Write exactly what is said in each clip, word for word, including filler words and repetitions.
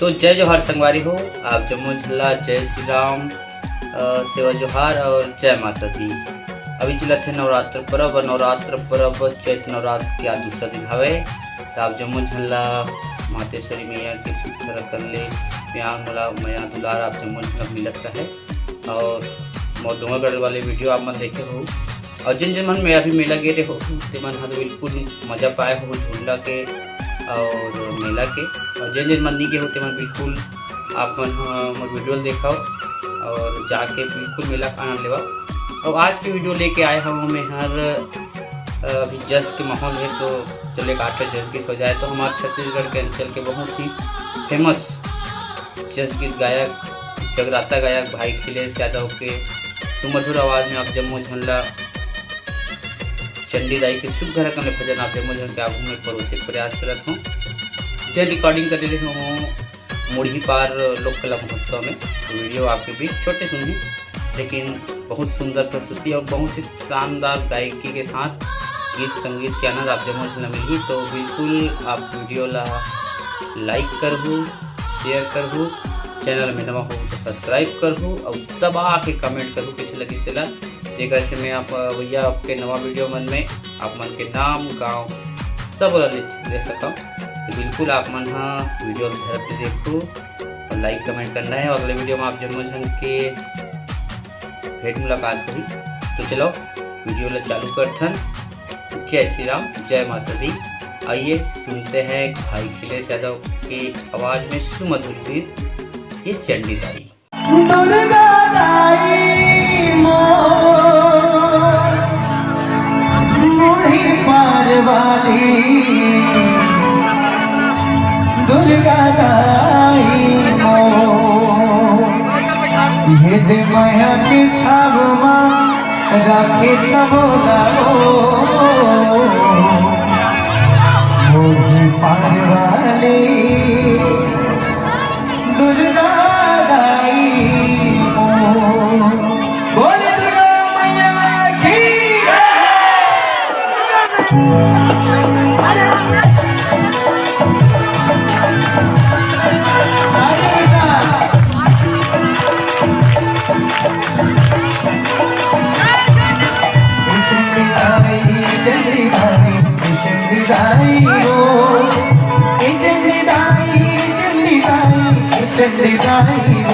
तो जय जोहार संगवारी हो, आप जम्मो झन ला जय श्री राम, अ, सेवा जोहार और जय माता दी। अभी चलत हे नवरात्र परब, और नवरात्र परब चैत नवरात्र के आज दूसरा दिन हवे। तो आप जम्मो झन ला मातेश्वरी मैया के सुख रतन ले प्यार, मोला मया दुलार आप जम्मो झन ला मिलत रहे। और मोर डोंगरगढ़ वाले वीडियो आप मन देखे हो, और जिन जिन मन में अभी मेला गे रहे हो, ते मन ह तो बिल्कुल मजा पाए हो झूला के और मेला के, और जिन जिन मन नहीं गे हो, ते मन बिल्कुल आप मन ह मोर वीडियो ल देखव और जाके बिल्कुल मेला का आनंद लेवा। और आज के वीडियो लेके आए हूँ मैं हर, अ, अभी जस के माहौल है, तो चलो एक आठ जस गीत हो जाए। तो हमारे छत्तीसगढ़ के अंचल के बहुत ही फेमस जस गीत गायक, जगराता गायक भाई खिलेश यादव के सुमधुर आवाज में आप जम्मो झन ला चंडी दाई के सुघर अकन ले भजन आप जम्मो झन के आगू में परोसे के प्रयास करत हूँ। जे रिकॉर्डिंग करे रहे हूँ मुड़ही पार लोक कला महोत्सव में, तो वीडियो आपके बीच छोटे सुन ही, लेकिन बहुत सुंदर प्रस्तुति और बहुत ही शानदार गायकी के साथ गीत संगीत के आनंद आप जम्मो झन ला मिलही। तो बिल्कुल आप वीडियो ला लाइक करहू, शेयर करहू, चैनल में नवा हो तो सब्सक्राइब करहू और दबा के कमेंट करहू कैसे लगी तेला, जेकर से मैं आप, भैया, आपके नवा वीडियो मन में आप मन के नाम, गांव सब ला ले, ले सकूँ। तो बिल्कुल आप मन हा वीडियो ध्यान से देखहू और लाइक कमेंट करना है। अगले वीडियो में आप जम्मो झन के भेंट मुलाकात होही। तो चलो वीडियो ला चालू करथन। जय श्री राम, जय माता दी। आइए सुनते हैं भाई खिलेश यादव की आवाज में सुमधुर गीत ये चंडी दाई। दुर्गा दाई मोर, मुड़ी पार वाली दुर्गा दाई मोर, ये दे मया के छाव मा राखे सबो ला ओ, मुड़ी पार वाली दुर्गा दाई ओ। बोल दुर्गा मैया की जय। अरे बेटा। चंडी दाई, चंडी दाई, चंडी दाई ओ। ए चंडी दाई, चंडी दाई, ए चंडी दाई ओ।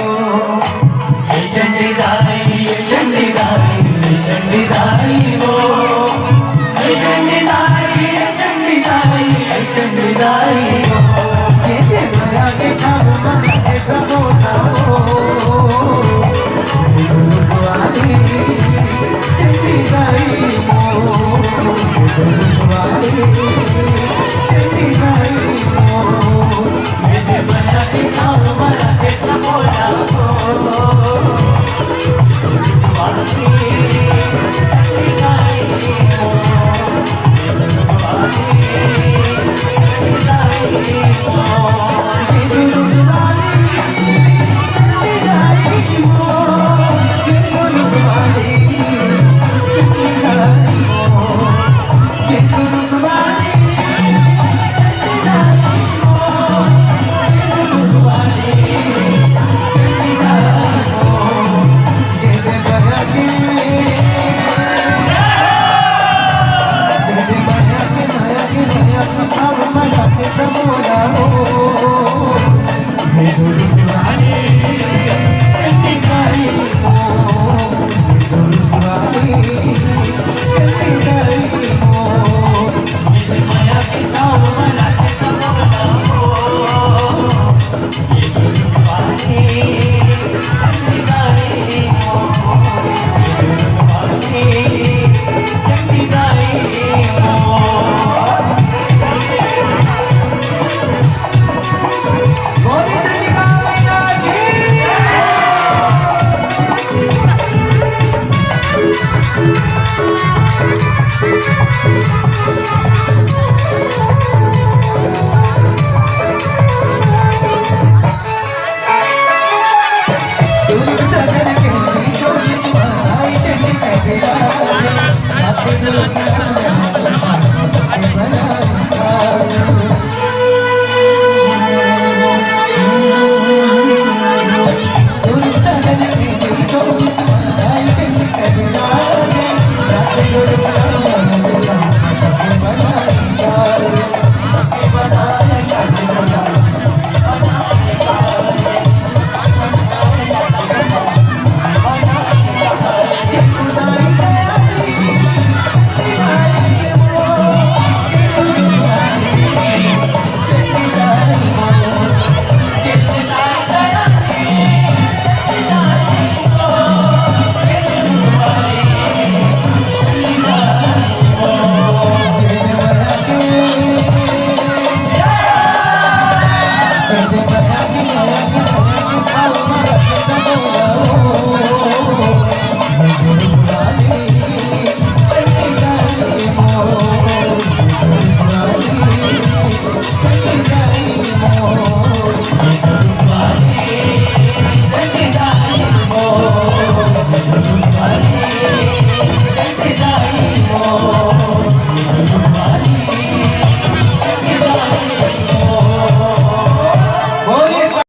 ए चंडी दाई, ए चंडी दाई, ए चंडी दाई ओ।